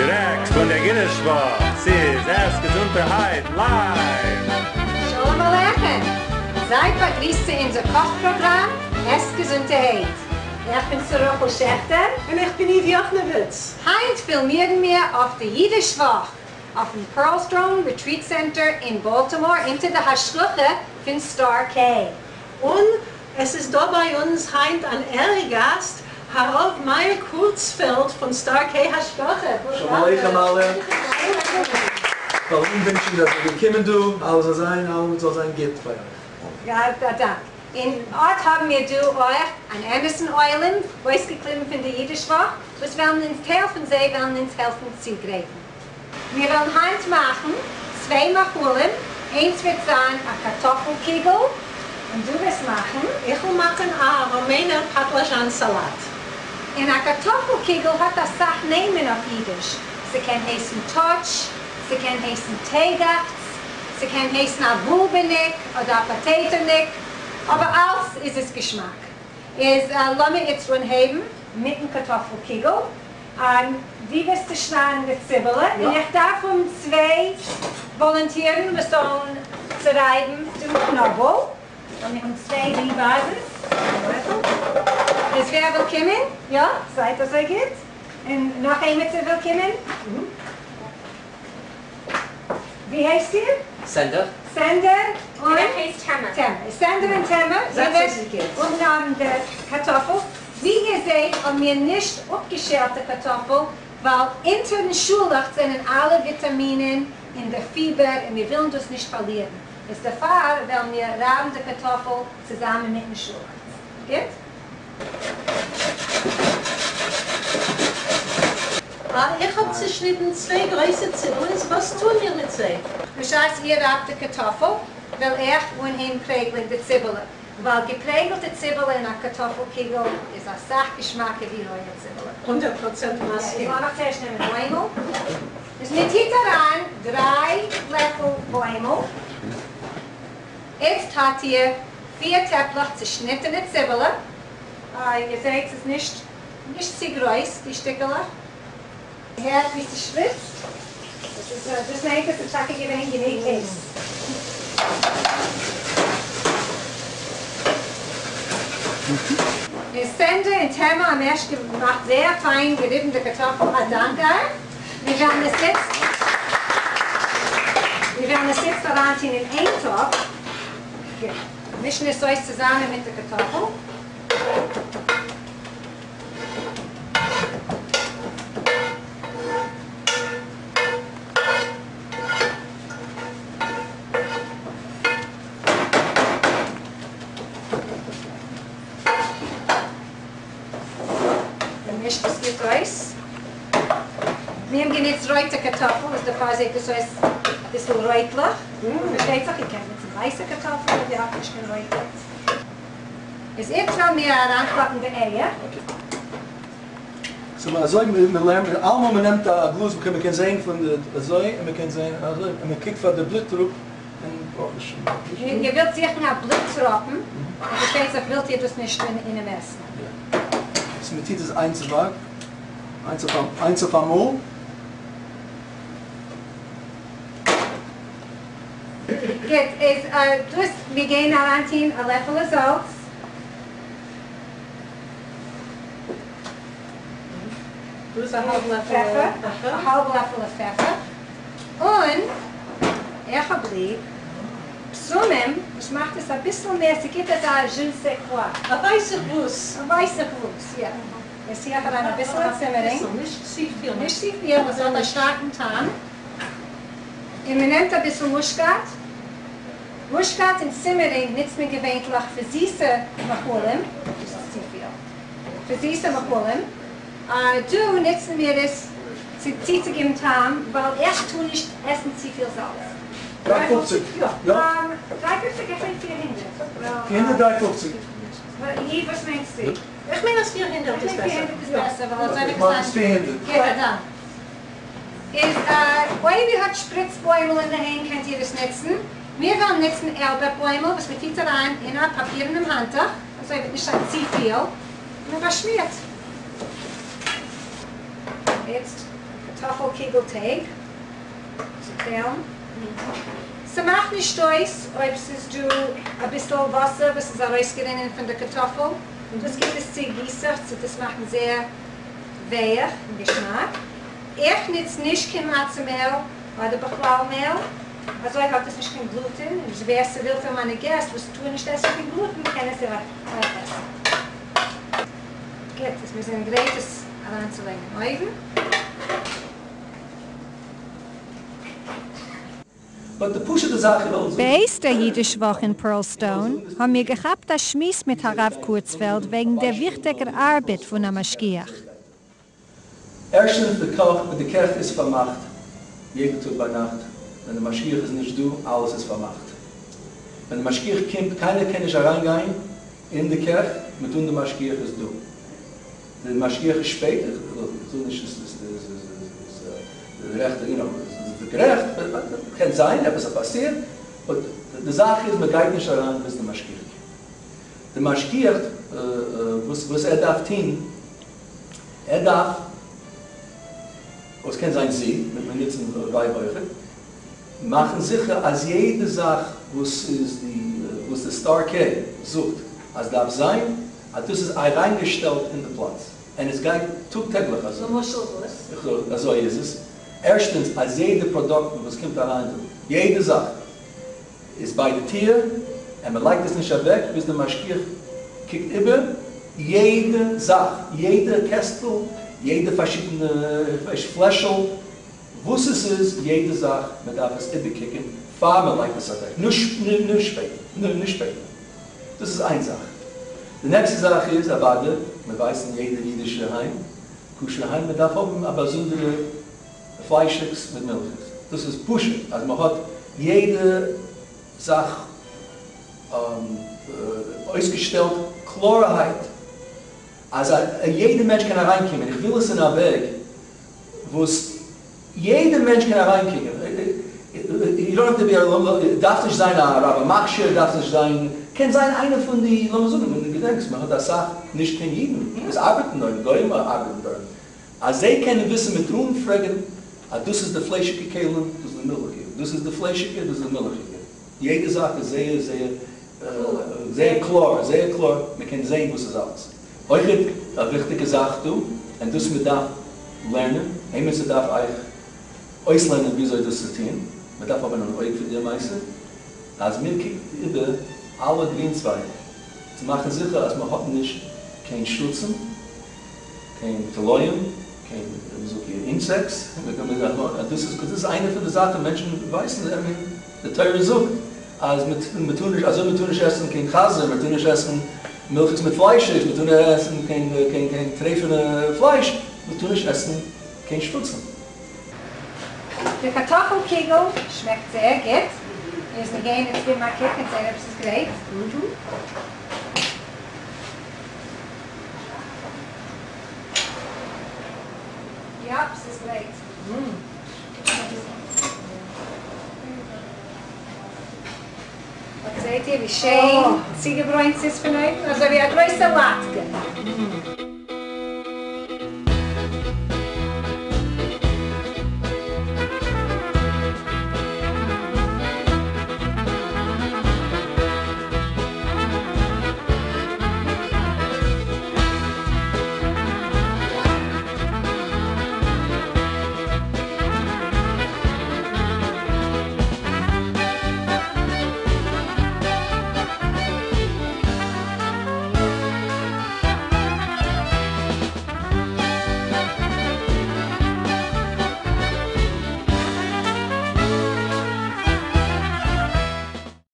דירעקט פון דער אידיש וואך, ס'איז עס געזונטערהייט לייוו! שלום עליכם! זייט באגריסט צו אונזער קאך פראגראם עס געזונטערהייט. איך בין שרה רחל שעכטער. און איך בין איוו יאכנעוויץ. היינט פילמירן מיר אויף די אידיש וואך אויפן Pearlstone Retreat Center אין באלטימאר אונטער די השגחה פון סטאר קעי. און עס איז דא ביי אונז היינט אן עהרע-גאסט, הרב מאיר קורצפעלד פון סטאר קעי השגחה. שלום עליכם אלע, כ'וועל אנווינטשן אז איר געקומען דא, אלעס זאל זיין, אלעס זאל זיין גוט פאר אייך. א דאנק. און אט האבן מיר דא אויך אן אמת'ן עולם, אויסגעקליבן פון די אידיש וואך, וואס וועלן אונז, טייל פון זיי וועלן אונז העלפן צוגרייטן. מיר וועלן היינט מאכן צוויי מאכלים, איינס וועט זיין א קארטאפל קיגל, און דו וועסט מאכן. איך וועל מאכן א ראמעינער פאטלאזשאן סאלאט. און א קארטאפל קיגל האט אסאך נעמען אויף אידיש, ס'קען הייסן טאטש, ס'קען הייסן טייגאכץ, ס'קען הייסן א בולבעניק אדער א פאטעיטאניק, אבער אלס איז עס געשמאק. איז לאמיר איצט אנהייבן מיטן קארטאפל קיגל. דו וועסט צושניידן די ציבעלע, און איך דארף האבן צוויי וואלונטירן וואס זאלן צורייבן דעם קנאבל. לאמיר האבן צוויי ריבאזעס. איז ווער וויל קומען? יא, זייט אזוי גוט. און נאך עימיצער וויל קומען? ווי הייסט איר? סענדער. סענדער און? איך הייס טעמער. טעמער. סענדער און טעמער, איר וועט אנרייבן די קארטאפל. ווי איר זעט האבן מיר נישט אפגעשעלט די קארטאפל, ווייל אונטערן שאלעכץ זענען אלע וויטאמינען און די פיבער און מיר ווילן דאס נישט פארלירן, איז דערפאר וועלן מיר רייבן די קארטאפל צוזאמען מיטן שאלעכץ. גוט? איך האב צעשניטן צוויי גרויסע ציבעלעס, וואס טוען מיר מיט זיי? בשעת איר רייבט די קארטאפל, וועל איך אנהייבן פרעגלען די ציבעלע, ווייל געפרעגלטע ציבעלע אין א קארטאפל קיגל איז אסאך געשמאקער ווי רויע ציבעלע. 100% מסכים. לאמיך צוערשט נעמען בוימל. איז מען טוט אריין דריי לעפל בוימל. איצט האט איר פיר טעפלעך צעשניטענע ציבעלע. איר זעט ס'איז נישט נישט צו גרויס די שטיקעלעך. הערט ווי ס'שוויצט. דאס איז דאס מיינט עס איז טאקע געווען גענוג הייס. און סענדער און טעמער האבן ערשט געמאכט זייער פיין געריבן די קארטאפל, א דאנק אייך. מיר וועלן עס איצט מיר וועלן עס איצט אריינטון אין איין טאפ. גוט. מישן עס אויס צוזאמען מיט די קארטאפל. מען מישט עס גוט אויס. מיר האבן גענוצט רויטע קארטאפל וואס דערפאר זעט עס אויס אביסל רויטליך. פארשטייט זיך איר קענט נוצן ווייסע קארטאפל אויב איר האט נישט קיין רויטע. איז איצט וועלן מיר אריינקלאפן די אייער. סאו אזוי מען לערנט אלעמאל מען נעמט א גלאז מען קען זעהן פון די אזוי און מען קען זעהן אזוי און מען קוקט פאר די בלוט טראפ און ברוך השם. איר ווילט זוכן א בלוט טראפן, און פארשטייט זיך ווילט איר דאס נישט אינעם עסן. סאו מען טוט עס איינס אויף איינס אויף אמאל. גוט, איז דאס מיר גייען אריינטוהן א לעפעלע זאלץ. דא איז א האלב לעפעלע פעפער. א האלב לעפעלע פעפער. און איך האב ליב בשמים וואס מאכט עס אביסל מער, ס'גיבט אזא je ne sais quoi. א ווייס איך וואס. א ווייס איך וואס, יא. עס טו איך אריין אביסל צימערינג. נישט צופיל. נישט צופיל, עס האט א שטארקן טעם. און מען נעמט אביסל מושקאט. מושקאט און צימערינג נוצט מען געווענטליך פאר זיסע מאכלים. דאס איז צופיל. פאר זיסע מאכלים. דא נוצן מיר עס צו צוצוגעבן טעם, ווייל איך טאר נישט עסן צופיל זאלץ. 3.50. יא. יא. 3.50 איך מיין 400. 453. אי, וואס מיינסטו? איך מיין אז 400 איז בעסער. איך מיין 400 איז בעסער, ווייל אזוי וועט עס זיין. גוט, א דאנק. איז אויב איר האט שפריץ בוימל אינדערהיים קענט איר עס נוצן. מיר וועלן נוצן איילבערט בוימל וואס מען טוט אריין אין א פאפירענעם האנטוך, אזוי וועט נישט זיין צופיל, און מען באשמירט. איצט. קארטאפל קיגל טייג צוטיילן. ס'מאכט נישט אויס אויב ס'איז דא אביסל וואסער וואס איז ארויסגערינען פון די קארטאפל, דאס גיבט עס צו גיסעכץ טוט עס מאכן זייער ווייך און געשמאק. איך נוץ נישט קיין מצה מעל אדער בכלל מעל, אזוי האט עס נישט קיין גלוטין, און ווער ס'וויל פון מיינע געסט וואס טוען נישט עסן קיין גלוטין קען עס אויך עסן. גוט, איז מיר זענען גרייט עס אריינצולייגן אין אויוון. באט די פשוטע זאך איך וועל זאגן. בעת דער אידיש וואך אין פערלסטאון האבן מיר געכאפט א שמועס מיט הרב קורצפעלד וועגן דער וויכטיגער ארבעט פון א משגיח. ערשטנס די קאך די קעך איז פארמאכט יעדע טאג ביינאכט ווען די משגיח איז נישט דא אלעס איז פארמאכט ווען די משגיח קומט קיינער קען נישט אריין גיין אין די קעך מיט אן די משגיח איז דא די משגיח איז שפעט איך זאג נישט עס איז די רעכטע יו נאו עס איז גערעכט קען זיין עפעס האט פאסירט באט די זאך איז מען גייט נישט אריין ביז די משגיח קומט די משגיח וואס ער דארף טוהן ער דארף, און ס'קען זיין זי, מיר נוצן ווייב אויכעט, מאכן זיכער אז יעדע זאך וואס איז די, וואס די סטאר קעי זאגט אז דארף זיין, אז דאס איז אריינגעשטעלט אין די פלאץ, און עס גייט טאג טעגליך אזוי. למשל וואס? אזוי איז עס, ערשטענס אז יעדע פראדוקטן וואס קומט אריין דא, יעדע זאך, איז ביי די טיר און מען לייגט עס נישט אוועק ביז די משגיח קוקט איבער יעדע זאך, יעדע קעסטל, יעדע פארשידענע פלעשל, וואס עס איז, יעדע זאך, מען דארף עס איבערקוקען פאר מען לייגט עס אוועק, נישט שפעטער. דאס איז איין זאך. די נעקסטע זאך איז אוודאי, מען ווייסט אין יעדע אידישע היים, כשר'ע היים, מען דארף האבן א באזונדערע פליישיגס מיט מילכיגס. דאס איז פשוט אז מען האט יעדע זאך אויסגעשטעלט קלארערהייט אז יעדע מענטש קען אריינקומען, איך וויל עס אין א וועג וואס יעדע מענטש קען אריינקומען, יו דאנט האוו טו בי א, דארף נישט זיין א רב המכשיר, דארף נישט זיין, קען זיין איינער פון די, לאמיר זאגן, דו געדענקסט מען האט אסאך נישט קיין אידן וואס ארבעטן דארט, גוים ארבעטן דארט, אז זיי קענען וויסן מיט אן פרעגן אז דאס איז די פליישיגע כלים, דאס איז די מילכיגע, דאס איז די פליישיגע, דאס איז די מילכיגע. יעדע זאך איז זייער זייער זייער קלאר, זייער קלאר, מען קען זען וואס איז אלעס. אויכעט א וויכטיגע זאך דא, און דאס מען דארף לערנען, עימיצער דארף אייך אויסלערנען וויאזוי דאס צו טון, מען דארף האבן אן אויג פאר די מעשה, אז מען קוקט איבער אלע גרינצווייג צו מאכן זיכער אז מען האט נישט קיין שרצים, קיין תולעים, קיין ווי זאגט איר insects, דאס איז איינע פון די זאכן מענטשן ווייסן, I mean די תורה זאגט אז מען טאר נישט, אזוי מען טאר נישט עסן קיין חזיר, מען טאר נישט עסן מילכיגס מיט פליישיגס, מען טאר נישט עסן קיין קיין טרייפענע פלייש, מען טאר נישט עסן קיין שרצים. די קארטאפל קיגל שמעקט זייער גוט, מיר זענען גייען איצט געבן א קוק און זען אויב ס'איז גרייט. יאפ, ס'איז גרייט. אט זעהט איר ווי שיין צוגעברוינט ס'איז פון אויבן, אזוי ווי א גרויסע לאטקע.